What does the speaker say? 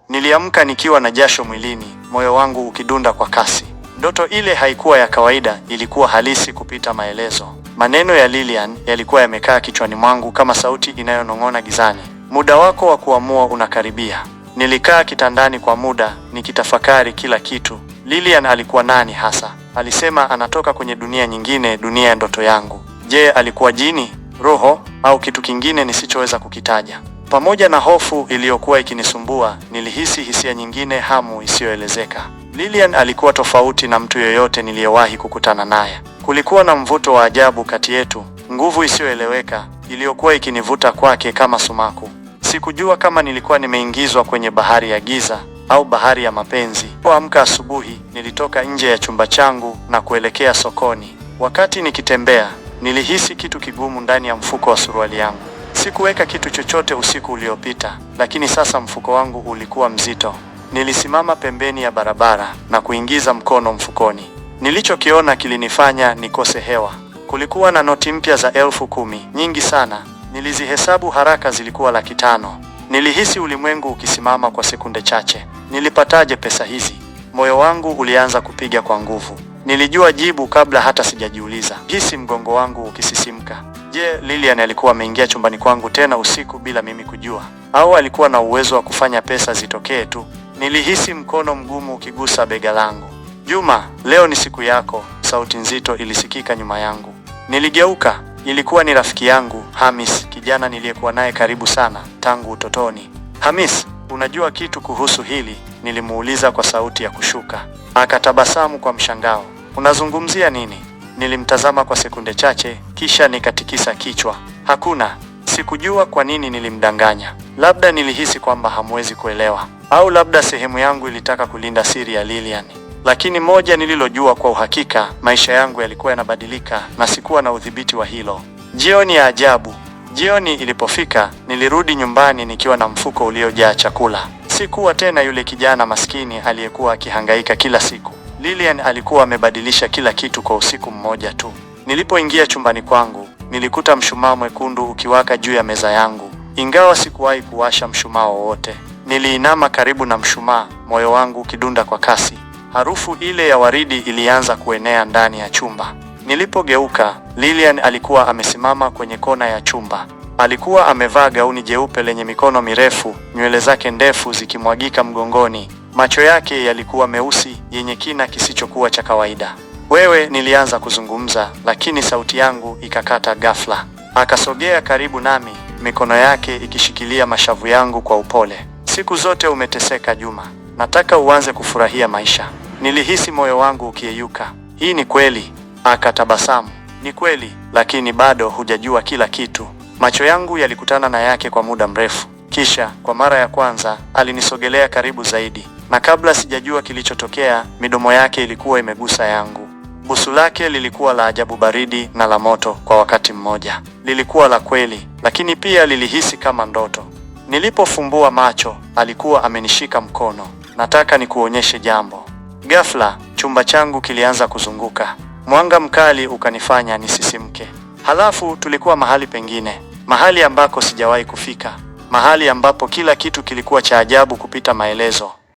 Niliamka nikiwa na jasho mwilini, moyo wangu ukidunda kwa kasi. Ndoto ile haikuwa ya kawaida, ilikuwa halisi kupita maelezo. Maneno ya Lilian yalikuwa yamekaa kichwani mwangu kama sauti inayonong'ona gizani. Muda wako wa kuamua unakaribia. Nilikaa kitandani kwa muda nikitafakari kila kitu. Lilian alikuwa nani hasa? Alisema anatoka kwenye dunia nyingine, dunia ya ndoto yangu. Je, alikuwa jini, roho au kitu kingine nisichoweza kukitaja? Pamoja na hofu iliyokuwa ikinisumbua, nilihisi hisia nyingine, hamu isiyoelezeka. Lilian alikuwa tofauti na mtu yoyote niliyewahi kukutana naye. Kulikuwa na mvuto wa ajabu kati yetu, nguvu isiyoeleweka iliyokuwa ikinivuta kwake kama sumaku. Sikujua kama nilikuwa nimeingizwa kwenye bahari ya giza au bahari ya mapenzi. Nilipoamka asubuhi, nilitoka nje ya chumba changu na kuelekea sokoni. Wakati nikitembea, nilihisi kitu kigumu ndani ya mfuko wa suruali yangu. Sikuweka kitu chochote usiku uliopita, lakini sasa mfuko wangu ulikuwa mzito. Nilisimama pembeni ya barabara na kuingiza mkono mfukoni. Nilichokiona kilinifanya nikose hewa. Kulikuwa na noti mpya za 10,000, nyingi sana. Nilizihesabu haraka, zilikuwa 500,000. Nilihisi ulimwengu ukisimama kwa sekunde chache. Nilipataje pesa hizi? Moyo wangu ulianza kupiga kwa nguvu. Nilijua jibu kabla hata sijajiuliza. Hisi mgongo wangu ukisisimka. Je, Lilian alikuwa ameingia chumbani kwangu tena usiku bila mimi kujua? Au alikuwa na uwezo wa kufanya pesa zitokee tu? Nilihisi mkono mgumu ukigusa bega langu. "Juma, leo ni siku yako," sauti nzito ilisikika nyuma yangu. Niligeuka. Ilikuwa ni rafiki yangu Hamis, kijana niliyekuwa naye karibu sana tangu utotoni. "Hamis, unajua kitu kuhusu hili?" Nilimuuliza kwa sauti ya kushuka. Akatabasamu kwa mshangao. "Unazungumzia nini?" Nilimtazama kwa sekunde chache, kisha nikatikisa kichwa. "Hakuna." Sikujua kwa nini nilimdanganya. Labda nilihisi kwamba hamwezi kuelewa, au labda sehemu yangu ilitaka kulinda siri ya Lilian. Lakini moja nililojua kwa uhakika, maisha yangu yalikuwa yanabadilika na sikuwa na udhibiti wa hilo. Jioni ya ajabu. Jioni ilipofika, nilirudi nyumbani nikiwa na mfuko uliojaa chakula. Sikuwa tena yule kijana maskini aliyekuwa akihangaika kila siku. Lilian alikuwa amebadilisha kila kitu kwa usiku mmoja tu. Nilipoingia chumbani kwangu, nilikuta mshumaa mwekundu ukiwaka juu ya meza yangu. Ingawa sikuwahi kuwasha mshumaa wowote, niliinama karibu na mshumaa, moyo wangu ukidunda kwa kasi. Harufu ile ya waridi ilianza kuenea ndani ya chumba. Nilipogeuka, Lilian alikuwa amesimama kwenye kona ya chumba. Alikuwa amevaa gauni jeupe lenye mikono mirefu, nywele zake ndefu zikimwagika mgongoni. Macho yake yalikuwa meusi yenye kina kisichokuwa cha kawaida. "Wewe," nilianza kuzungumza, lakini sauti yangu ikakata ghafla. Akasogea karibu nami, mikono yake ikishikilia mashavu yangu kwa upole. "Siku zote umeteseka, Juma. Nataka uanze kufurahia maisha." Nilihisi moyo wangu ukiyeyuka. "Hii ni kweli?" Akatabasamu. "Ni kweli, lakini bado hujajua kila kitu." Macho yangu yalikutana na yake kwa muda mrefu. Kisha kwa mara ya kwanza alinisogelea karibu zaidi, na kabla sijajua kilichotokea, midomo yake ilikuwa imegusa yangu. Busu lake lilikuwa la ajabu, baridi na la moto kwa wakati mmoja. Lilikuwa la kweli, lakini pia lilihisi kama ndoto. Nilipofumbua macho, alikuwa amenishika mkono. "Nataka nikuonyeshe jambo." Ghafla chumba changu kilianza kuzunguka. Mwanga mkali ukanifanya nisisimke. Halafu tulikuwa mahali pengine, mahali ambako sijawahi kufika, mahali ambapo kila kitu kilikuwa cha ajabu kupita maelezo.